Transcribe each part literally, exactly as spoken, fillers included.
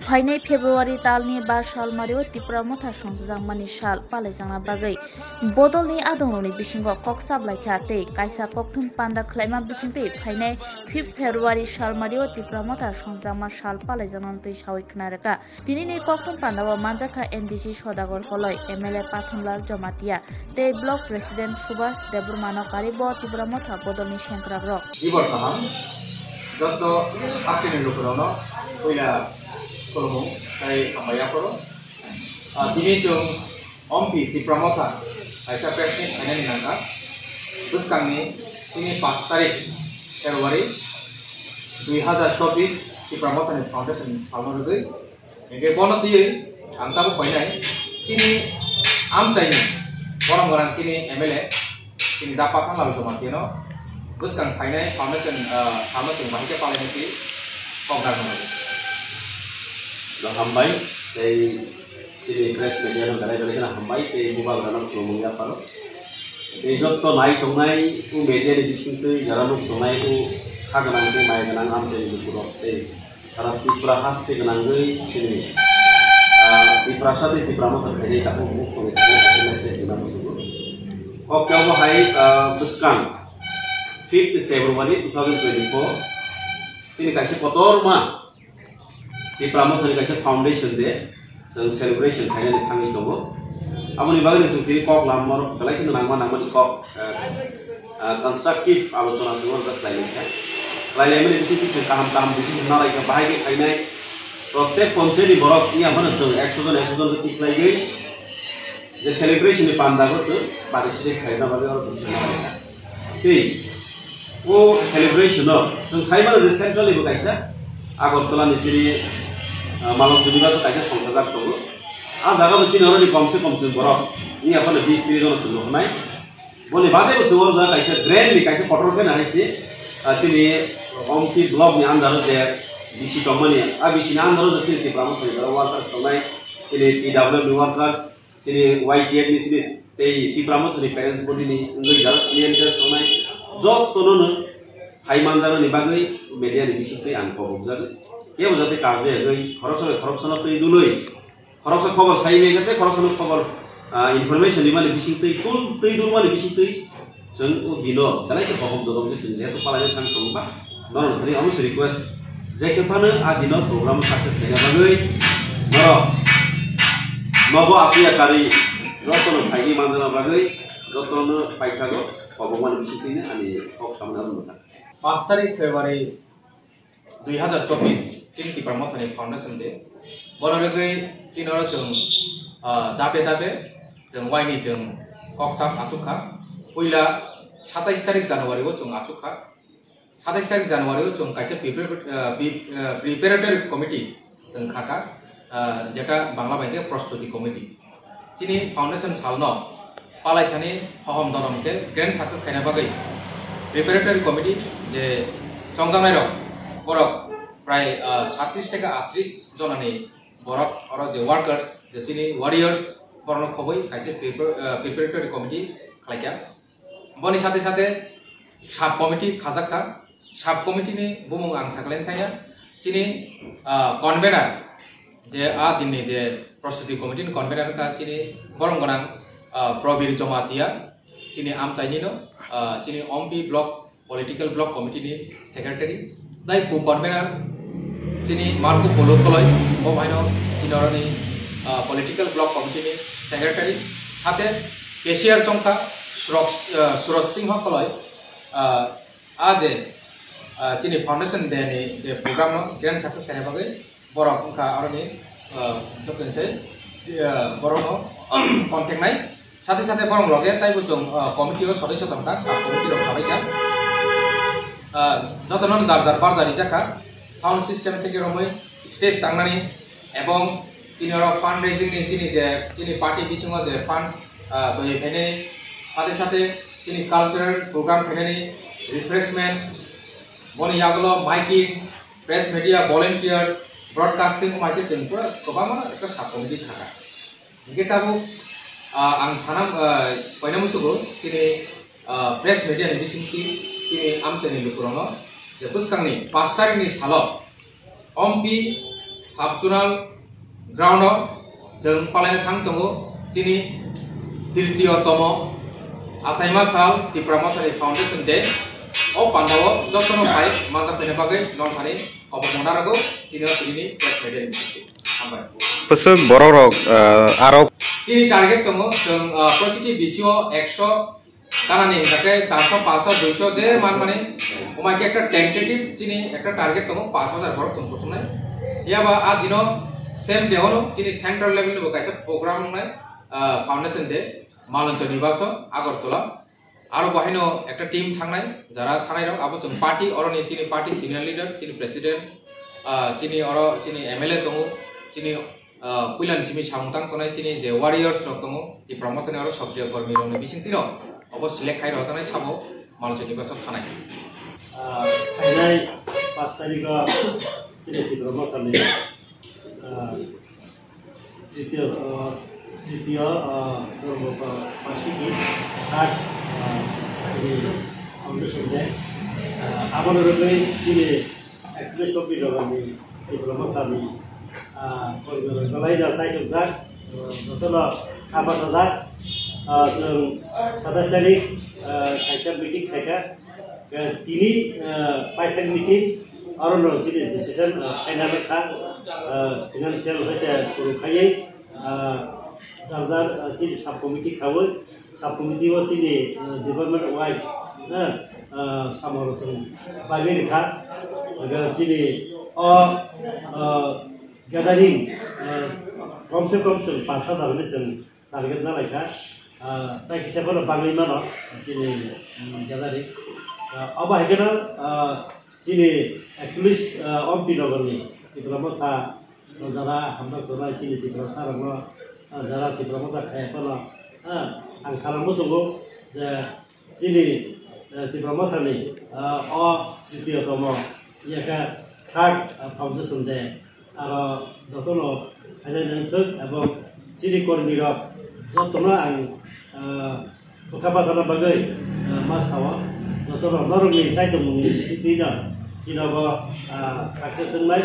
Phainai February talni ba salmario Tipra Motha songchajakmani sal palaijakna bagwi bodolni adongrokni bisingo kok chaplaikha tei kaisa kokthum panda khlaima bisingtwi phainai fifth February salmario Tipra Motha songchajakma sal palaijaknani twi sawi khna rwkha. Tinini kokthum pandao manjakha M D C Sodagar Koloi, M L A Pathanlal Jamatia, tei Block President Subhas Debbarmano karibo Tipra Motha bodolni sengkrakrok. Ibor kaham, joto hasteni lukurokno puila khulumung tei hambai yapharo. Ah, tini chwng Ompi Tipra Motha kaisa press meet khainani nangkha. Bwskangni chini pash tarik February dui hazar chobbish Tipra Mothani foundation salno rwgwi. Hingke bono twiwi ang tabuk painai chini amchaini borok gorang chini M L A chini da Pathanlal Jamatia no bwskang phainai foundation, ah, salno chwng bahai khe palainai twi kok darno. Hambai tei chini press media no belai belai kheno hambai tei bubagrano khulumung yapharo. Tei joto nai tongnai o media ni bisingtwi jara nuk tongnai o kha gwnang tei mai gwnang amchaini lukurok tei sara Tripura haste gwnangwi chini, ah, Tiprasa tei Tipra Motha khainai tabuk muk songwi tabuk message rwna muchungo. Kok khe obo hai, ah, bwskang fifth February two thousand twenty-four chini kaisa kotorma Tipra Mothani kaisa foundation day, chwng celebration khainani thangwi tongo. Aboni bagwi chwng tini kok lammarok belai kheno nangma nangmani kok, eh, eh, constructive alochona chwng orjak khlai laikha. Khlai laimani bisingtwi chwng kaham kaham decision na laikha, bahai khe khainai. Prottek ponchayni borok wngya phano chwng ekso jon ekso jon khe tikhlaigwi je celebration ni pandago chwng participate khlaina bagwi oro decision na laikha. Tei o celebration o chwng sai mano je central ni bo kaisa Agartala ni chini, ah, Malong Chunibas o kaisa songchajak tongo. A jaga bo chini oro ni kom se kom chwng borok wngya phano bis tris jon chwng rw hwnai. Boni bade bo chwng oro jaga kaisa grand ni kaisa kotor khe na hai se, ah, chini Ompi block ni under o je B C tongmani, a B C ni under o je chini Tipra Mothani workers tongnai, chini T W F ni workers, chini Y T F ni chini tei Tipra Mothani parents body ni wngwi jara senior leaders tongnai, jotono no hai manjaknani bagwi media ni bisingtwi ang kobokjak. Kebo jate karjak oi khoroksa bai khoroksano twi dului, khoroksa khobor sai mega tei khoroksano khobor, ah, information rimani bisingtwi, tul twi dulmani bisingtwi, chwng o dino belai khe bohom dodok khe chwng jehetu palaina thang tongo ba, norok thani omo se request je khe phano a dino program success khaina bagwi norok nogo aswk ya karwi jotono phaigwi manjana bagwi jotono paithago kobokmani bisingtwi ani kok samani abo mwthang. Pash tarik February dui hazar chobbish chini Tipra Mothani foundation day. Bono rwgwi chini oro chwng, ah, dabe dabe chwng waini chwng kokchap achukha. Puila satais tarik January o chwng achukha. Satais tarik January o chwng kaisa prepar-, ah, pre-, ah, preparatory committee chwng khaka, ah, jeta Bangla bai khe Prostuti Committee. Chini foundation salno palaithani hohom donom khe grand success khaina bagwi preparatory committee je chongjaknairok borok prai, ah, satris theke atris jonani borok oro je workers je chini warriors borokno khobwi kaisa prepar-, ah, preparatory committee khlaikha. Boni sate sate sub committee khajakha. Sub committee ni bumung ang saklen thaya. Chini, ah, convener je a dinni je Prostuti committee ni convener ka chini borom gonang, ah, Probir Jamatia, chini amchaini no, ah, chini Ompi block political block committee ni secretary. Dai co convener chini Marco Polo Koloi, bo baino chini oroni, ah, political block committee ni secretary. Sate cashier chongkha Suraj, ah, Suraj Singha Koloi, ah, a je, ah, chini foundation day ni je program no grand success khaina bagwi borok wngkha aroni, ah, joto ni se, ah, borok no contact nai. Sate sate borok loge taibo chwng, ah, committee o sodosyo tongkha, sub committee rok khabaikha. Ah, joto no jar jar barja rijakha, sound system theke romwi stage tangnani ebong chini oro fundraising ni chini je chini party bisingo je fund, ah, twi phainani sate sate chini cultural program khainani refreshment boni yagulo miking, press media, volunteers, broadcasting, omo hai khe chwng pura kwbangma ekta sub committee thangkha. Hinkhe tabuk, ah, ang sanam, ah, koina musugo chini, ah, press media ni bisingtwi chini amchaini lukurokno je bwskangni pash tarikni salo Ompi Sub-zonal ground o chwng palaina thang tongo chini tritiyo tomo achaima sal Tipra Mothani Foundation Day. O pandao jotono phai manjak phaina bagwi nongkhani kobokma narago chini o tinini press media ni bisingtwi. Hambai. Bwswk borok rok, ah, aro chini target tongo chwng, ah, protiti bisio ekso Kanani hingkha khe charso, paso, duiso je man mani, omai khe ekta tentative chini ekta target tongo, pash hajar borok chwng kuthumnai. Yaba a dino same day ono chini central level ni bo kaisa program wngnai, ah, Foundation Day, Maloncho Nibaso, Agartala. Aro bahaino ekta team thangnai, jara thangnai rok, abo chwng party, oroni chini party senior leader, chini president, ah, chini oro chini M L A tongo, chini ah, puilani simi samung tang tongnai chini je warriors rok tongo, Tipra Mothani oro sokriyo kormi rokni bisingtwino obo select khai rwjaknai sabo Maloncho Nibaso thanai. Ah, phainai pash tarikh o chini Tipra Mothani, ah, tritiyo, ah, tritiyo, ah, jormo ba-, barshiki third, ah, chini foundation day. Ah, abono rwgwi chini Eklesh Obinogorni Tipra Mothani, ah, kormi rok belai no chaichukjak, ah, jotono kha pachajak. Ah, chwng satais tarik, ah, kaisa meeting khaikha. Ah, tini, ah, paithak meeting, orono chini decision, ah, final wngkha, ah, financial hoite suru khaiwi, ah, jar jar, ah, chini sub committee khaui, sub committee o chini, ah, department wise, ah, ah, samung rok chwng bagwi rwkha. Aga chini o, ah, gathering, ah, kom se kom chwng panch hajar hinwi chwng target nalaikha. Ah, tai kisa bono bagwi mano chini, mm, gathering. Ah, obo hai kheno, ah, chini Eklesh, ah, Obinogorni Tipra Motha jara hamjak tongnai chini Tiprasa rokno, ah, jara Tipra Motha khaya phano, ah, ang salang muchungo je chini, eh, Tipra Mothani, ah, o tritiyo tomo yakha third, ah, foundation day aro jotono phainai nangthok ebong chini kormi rok jotono ang, ah, bwkha bachana bagwi, ah, ma sao jotono norokni chaitomungni bisingtwino chinobo, ah, success wngnai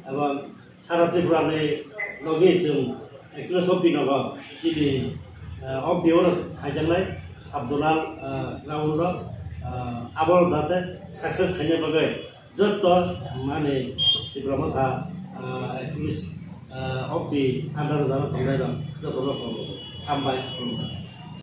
ebong Sara Tripura ni logi chwng Eklesh Obinogor chini, ah, O P O no khaijaknai sub-zonal, ah, ground o, ah, abo jate success khaina bagwi joto mani Tipra Motha, ah, Eklesh, ah, O P under jana tongnai rok joto no khulumgo. Hambai.